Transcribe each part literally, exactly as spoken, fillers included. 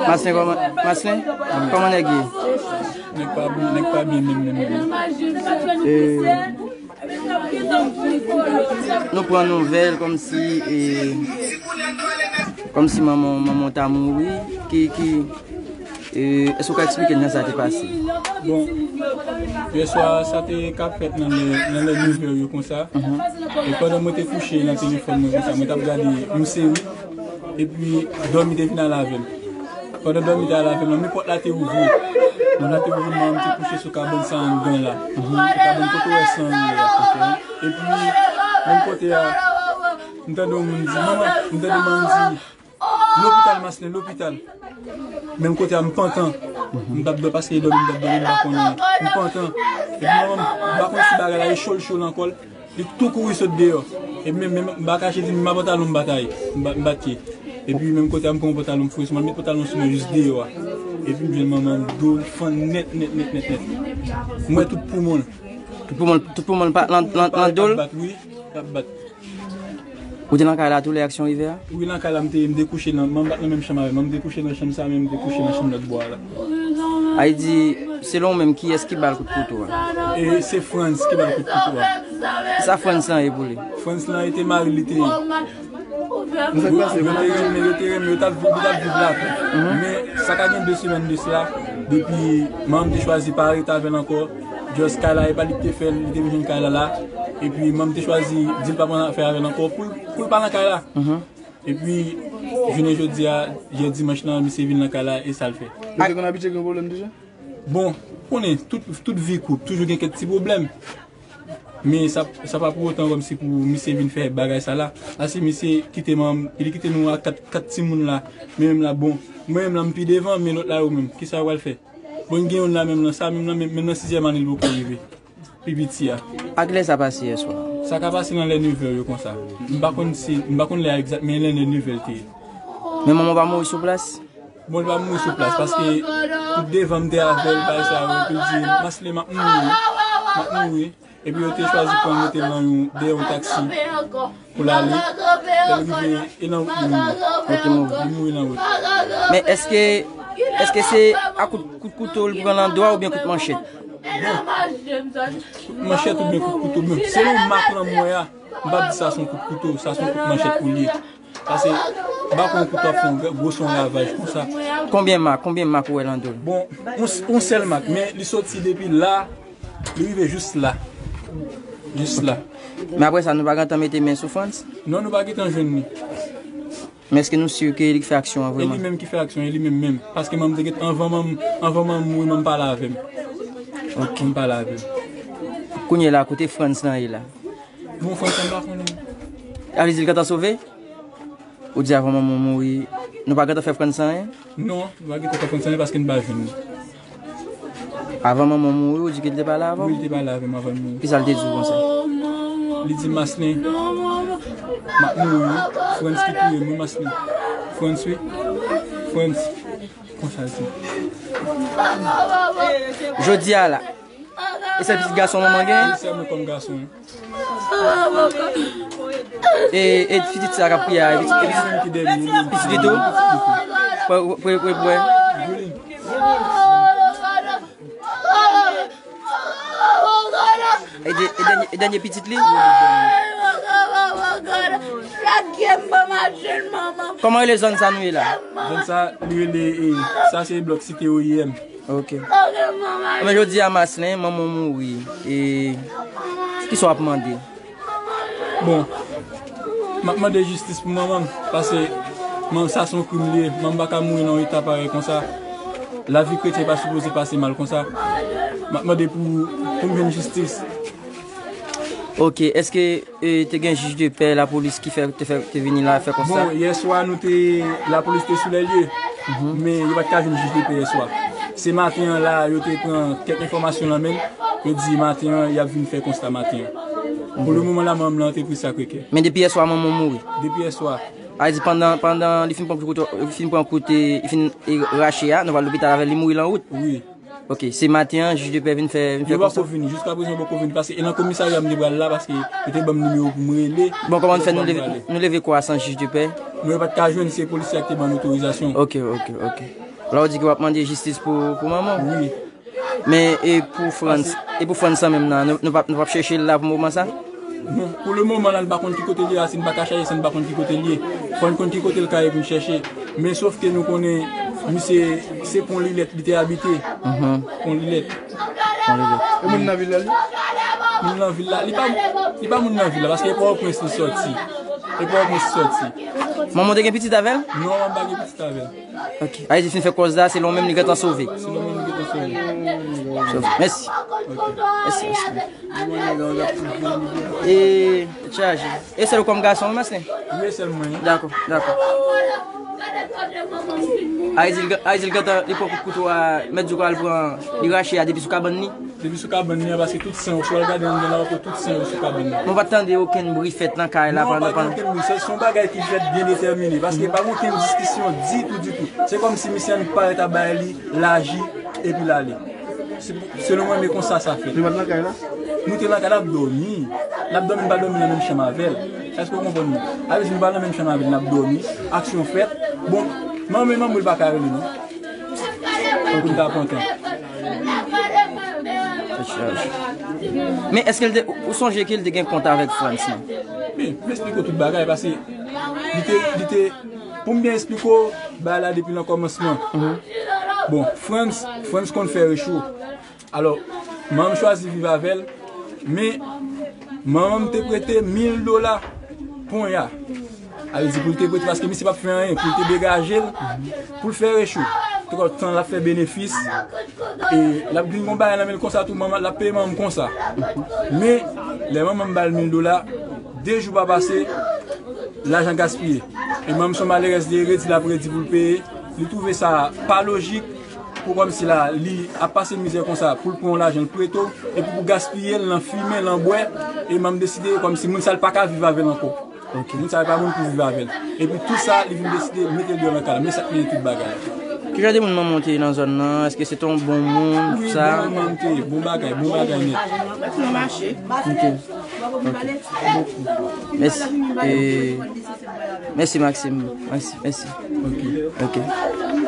Maslin, kòman, Maslin, kòman nèg ye? Nèg pa byen, nèg pa byen menm, menm, menm. E, nou pran nouvèl kòmsi, e, kòmsi manman, manman w ta mouri. Ki, ki, e, èske w ka eksplike n jan sa te pase? Bon, yè swa, sa te ka fèt nan lè, nan lè nevè yo konsa. E pandan mwen te kouche nan telefòn mwen konsa, mwen t ap gade yon seri. Epi, dòmi te vin al avè m. Pandan dòmi te al avè m, men pòt la te ouvri. Pòt la te ouvri, manman m te kouche sou kabann sa anndan la. Sou kabann kote w wè san yo ye a. Epi, menm kote a, m tande yon moun di, "Manman," m tande manman m di, "Lopital, Maslin, lopital." Menm kote a, m pantan. M t ap dòmi paske e dòmi, m t ap dòmi, m pa konnen. M pantan. Epi manman m, m pa konn si bagay la e cho l cho l ankò. Li tou kouri sot deyò. Epi menm, menm, m pa kache di m pa pantalon m batay. M ba-, m batye. Epi menm kote a, m pran pantalon m foure sou mwen, m met pantalon sou mwen jis deyò a. Epi m jwenn manman m, do l fann nèt, nèt, nèt, nèt, nèt. M wè tout poumon l. Tout poumon, tout poumon l pa nan, nan, nan do l? L ap bat, wi. L ap bat. Ou te nan kay la tou lè aksyon rive a? Wi, nan kay la, m te, m te kouche nan, manman m pa t nan menm chanm avè m. Manman m te kouche nan chanm sa, men m te kouche nan chanm lòt bò a la. Ay di, selon ou menm, kiyès ki ba l kout kouto a? E se Frantz ki ba l kout kouto a. Kisa Frantz lan ye pou li? Frantz lan e te mari l, li te ye. Yo te renmen, yo te renmen, yo t ap viv, yo t ap viv la tou. Men sa ka gen de semèn de sila, depi manman m te chwazi pa rete avè l ankò, just kay la, e pa li ki te fè l, li te vin jwenn kay la la. Epi manman m te chwazi di l pa pran afè avè l ankò pou l, pou l pa nan kay la. Epi, jounen jodi a, jè dimanch lan, misye vin nan kay la, e sa l fè. Yo te konn abitye gen pwoblèm deja? Bon, ou konnen, tout, tout vi koup, toujou gen kèk ti pwoblèm. Men sa, sa pa pou otan kòmsi pou misye vin fè bagay sa la. Paske misye kite manman, li kite nou a kat, kat timoun la. Men menm la, bon, mwen menm la, m pi devan, men lòt la yo menm, kisa yo pral fè? Bon, gen youn la menm lan, sa menm lan, menm, menm nan sizyèm ane, li poko rive. Pi piti a. A kilè sa pase yè swa? Sa ka pase nan lè nevè yo konsa. M pa konn si, m pa konn lè a egzak, men lè nevè l te ye. Men manman w pa mouri sou plas? Bon, li pa mouri sou plas, paske tout devan m te avè l, bagay sa yo, epi l di, "Maslin, m ap mouri, m ap mouri." Epi yo te chwazi pran l mete l nan yon, dèyè yon taksi pou l ale. Lè l rive, e nan wout li mouri. Ok, mouri. Li mouri nan wout. Men èske, èske se a kout, kout kouto l pran nan do a oubyen kout manchèt? Bon, kout manchèt oubyen kout kouto, men selon mak lan m wè a, m p ap di sa se yon kout kouto, sa se yon kout manchèt pou l ye. Paske, m pa kwè yon kouto ap fè yon gwo, gwo son ravaj konsa. Konbyen mak, konbyen mak ou wè nan do l? Bon, yon, yon sèl mak, men li soti depi la, li rive jis la. Jis la. Men apre sa, nou pa gentan mete men sou Frantz? Non, nou pa gentan jwenn li. Men èske nou si ke li k fè aksyon an vrèman? E li menm ki fè aksyon, e li menm menm. Paske manman m te gentan, anvan manman, anvan manman m mouri, manman m pale avè m. Ok. Manman m pale avè m. Kounye a la, kote Frantz lan ye la? Bon, Frantz lan m pa konnen. A vle di l gentan sove? Ou di avan manman w mouri, nou pa gentan fè Frantz anyen? Non, nou pa gentan fè Frantz anyen paske n pa jwenn li. Avan manman w mouri, ou di ke l te pale avè w? Wi, li te pale avè m avan l mouri. Kisa l te di w konsa? Li di, "Maslin, m ap mouri wi. Frantz ki touye m wi, Maslin. Frantz wi. Frantz." Konsa l di. Jodi a la, e sèl pitit gason manman gen? Wi, sèl mwen kòm gason wi. E, e pitit sa k ap kriye a, e pitit, e pitit, pitit li tou? Pwè, pwè, pwè, pwè. E de-, e dènye, e dènye pitit li? Kòman rele zòn sa nou ye la? Zòn sa, li rele, e, sa se blòk Site O I M. Ok. Men jodi a Maslin, manman w mouri. E kisa w ap mande? Bon, m ap mande jistis pou manman m, paske manman sa se yon krim li ye. Manman m pa ka mouri nan yon eta parèy konsa. Lavi kretyen pa sipoze pase mal konsa. M ap mande pou, pou m jwenn jistis. Ok, èske, e, te gen jij de pè, lapolis ki fè, te fè, te vini la fè konsta? Bon, yè swa nou te, lapolis te sou lè lye, men yo pa t ka jwenn jij de pè yè swa. Se maten an la, yo te pran kèk enfòmasyon nan men l, yo di maten an, y ap vin fè konsta maten an. Pou le moman la, manman m nan antrepriz Sacré-Cœur. Men depi yè swa, manman w mouri? Depi yè swa. Sa vle di pandan, pandan li fin pran kout, li fin pran kout, e, li fin, e, rache a, nou pral lopital avè l, li mouri lan wout? Wi. Ok, se maten an, jij de pè vin fè, vin fè Yo pa konsta? Poko vini, jiska prezan yo poko vini, paske e nan komisarya m te pral la, paske yo te ban m nimewo pou m rele. Bon, kòman n fè nou leve, nou leve kò a san jij de pè? Mwen pa t ka jwenn, se polisye a ki te ban m otorizasyon. Ok, ok, ok. La ou di ke w ap mande jistis pou, pou manman w? Wi. Men e pou Frantz, e pou Frantz sa menm nan, nou, nou p ap, nou p ap chèche l la pou moman sa? Non, pou le moman la, n pa konn ki kote l ye, Asin pa ka chache san n pa konn ki kote l ye. Fò n konn ki kote l ka ye pou n chèche. Men sof ke nou konnen, misye, se Pon Lilèt li te abite. Mhm. Pon Lilèt. Pon Lilèt. E moun nan vil la, li? Moun nan vil la, li pa, li pa moun nan vil la, paske e Pòtoprens li sòti. E Pòtoprens li sòti. Manman w te gen pitit avè l? Non, manman m pa gen pitit avè l. Ok. Ayiti fin fè kòz la, se lè w menm li gentan sove. Se lè w menm li gentan sove. Sove. Mèsi. Ok. Mèsi, mèsi. E, chaje. E sèl ou kòm gason, wi, Maslin? Wi, sèl mwen. Dakò, dakò. Ayiti, li gen-, Ayiti, li gentan, li pran kout kouto a, mèt di w al pran, li rache a depi sou kabann li? Depi sou kabann li an, paske tout sen yo, si w al gade anndan la, w ap wè tout sen yo sou kabann nan. Mwen pa t tande okenn bri fèt nan kay la pandan, pandan. Non, pa gen okenn bri. Se, se yon bagay ki fèt byen detèmine, paske pa gen okenn diskisyon ditou, ditou. Se kòmsi misye annik parèt a bay li, l aji, epi l ale. Se, selon mwen, men konsa sa fèt. Nou pa t nan kay la? Nou te nan kay la, n ap dòmi. N ap dòmi, n pa dòmi nan menm chanm avè l. Èske w konprann mwen? Sa vle di nou pa nan menm chanm avè l, n ap dòmi. Aksyon fèt. Bon, manman, manman, l pa ka rele, non. Pou n ta pran tan. Men èske l te, ou sonje ke l te gen kont avèk Frantz, non? Men, m esplike w tout bagay, paske li te, li te, pou m byen esplike w, bagay la depi nan kòmansman. Mhm. Bon, Frantz, Frantz konn fè recho. Alò, manman m chwazi viv avè l, men manman m te prete mil dola ponya. Sa vle di pou l te prete, paske misye p ap fè anyen, pou l te degaje l, pou l fè recho. Twòp tan l ap fè benefis, e l ap vin gon bagay nan men l konsa tou, manman, l ap peye manman m konsa. Men, lè manman m ba l mil dola, de jou pa pase, lajan gaspiye. E manman m se yon malerèz, li redi, l ap redi pou l peye. Li twouve sa pa lojik, pou kòmsi la, li ap pase mizè konsa, pou l pran yon lajan, l prete w, epi pou gaspiye l nan fimen, nan bwè, e manman m deside kòmsi moun sa, l pa ka viv avè l ankò. Ok. Moun sa yo pa moun pou viv avè l. Epi tou sa, li vin deside mete l deyò nan kay la. Men sa k mennen tout bagay. Ki jan de moun manman w te ye nan zòn nan? Èske se te yon bon moun, tout sa? Wi, bon manman m te ye. Bon bagay, bon bagay nèt. Nan mache. Ok. Ok. Mèsi. E, mèsi, Maxime. Mèsi, mèsi. Ok. Ok.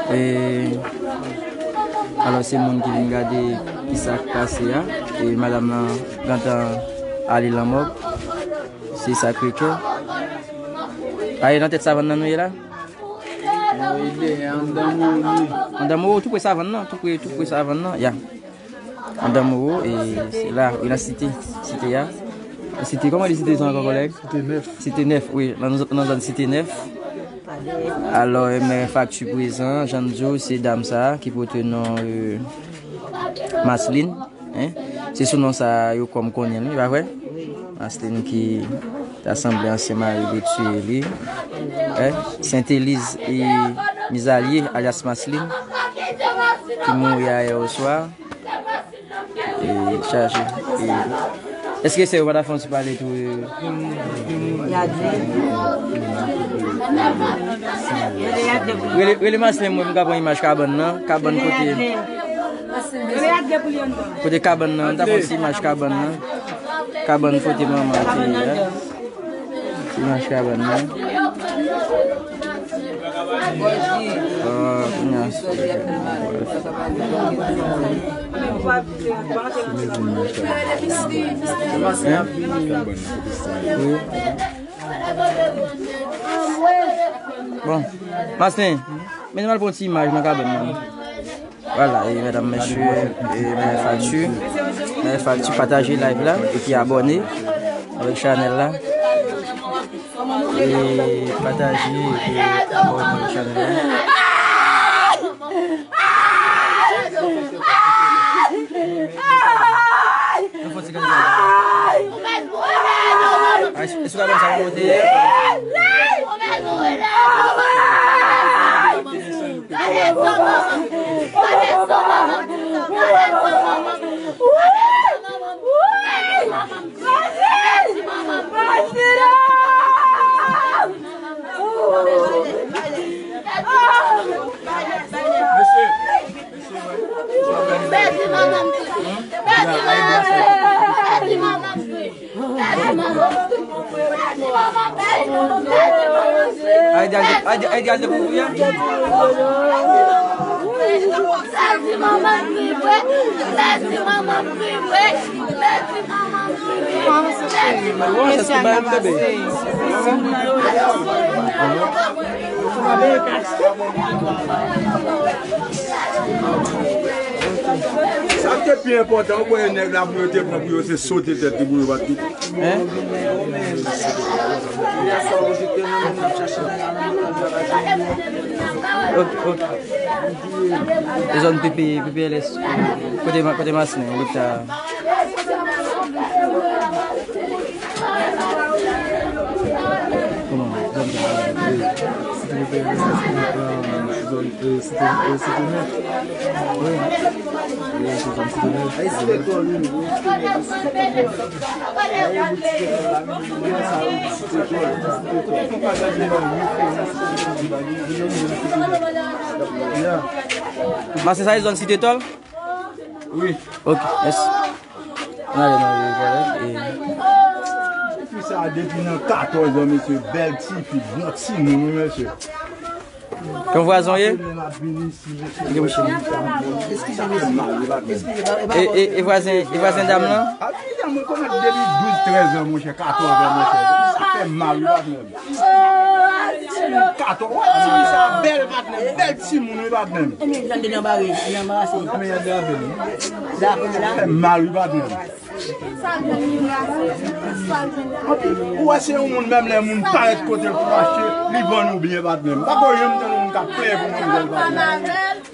E, alò, se moun ki vin gade ki sa k pase a. E madanm nan gentan ale lan mòg. Se Sacré-Cœur. A, e nan tèt savann nan nou ye la? Non, e dèyè, anndan Moro nou ye. Anndan Moro, tou pre savann nan, tou pre, tou pre savann nan, ya. Anndan Moro, e se la, wi, nan site, site a. Site, kòman li site sa ankò, kòlèg? Site nèf. Site nèf, wi, nan, nan zòn site nèf. Alò, e, men fakti prezan, jan n di w, se dam sa a ki pote non, e, Maslin. Hein? Se sou non sa yo kòm konnen l, wi, pa vre? Wi. Maslin ki ta sanble ansyen mari li tiye li. Hein? Senteliz e Mizalye, alyas Maslin, ki mouri ayè oswa. E chaje. E, èske sè yo pa ta fè yon ti pale tou? E, Rele, rele Maslin, mwen, m ka pran imaj kabann nan. Kabann kote, kote kabann nan, m ta pran ti imaj kabann nan. Kabann kote manman te ye a. Ti imaj kabann nan. Ah, kounye a. Hein? Wi. Bon, Maslin, men nou al pran ti imaj nan kabann nan. Vwala, e medam, mesye, e men fakti, men fakti, pataje live la, epi abòne avèk chanèl la. E pataje, epi abòne avèk chanèl la. Yon fò ti kanpe. Ay, sou, sou kabann sa, w ap monte. Mesye. Ay, di al de, ay, di al de pou ou, ya. Mèsi, manman, mèsi, manman, mèsi, manman. Mèsi, Anna Masse. Sa ki te pi enpòtan, ou kwè nèg la pou yo te pran pou yo se sote tèt li pou yo pa t kite. Hein? Ok, ok. E zòn P P, P P L S, kote, kote Maslin, leta. Kòman? Zòn P P L S, zòn, eh, Site, eh, Site Nèf. Wi. Wi, se zòn Site Nèf. Maslin, sa e zòn Site Tòl? Wi. Ok, mèsi. N ale nan reparèt, e. Fi sa depi nan katòz an, mesye, bèl tifi, bon timoun, wi, mesye. Kòman vwazen w ye? Li gen mouche. E, e, e vwazen, e vwazen dam nan? A, mwen konn depi douz, trèz an, monchè, katòz an, monchè. Sa fè mal, wi, patnè m. Katòz, wè, tifi sa bèl, patnè m. Bèl timoun, wi, patnè m. Ebyen, Yande nan bare, li anbarase. Ebyen, Yande avè nou. Sa fè mal, wi, patnè m. Ou wè se yon moun, menm lè moun parèt kote l pou achte, li vann ou byen, patnè m. Pa ko janm tande moun k ap plenyen pou manmzèl, patnè m.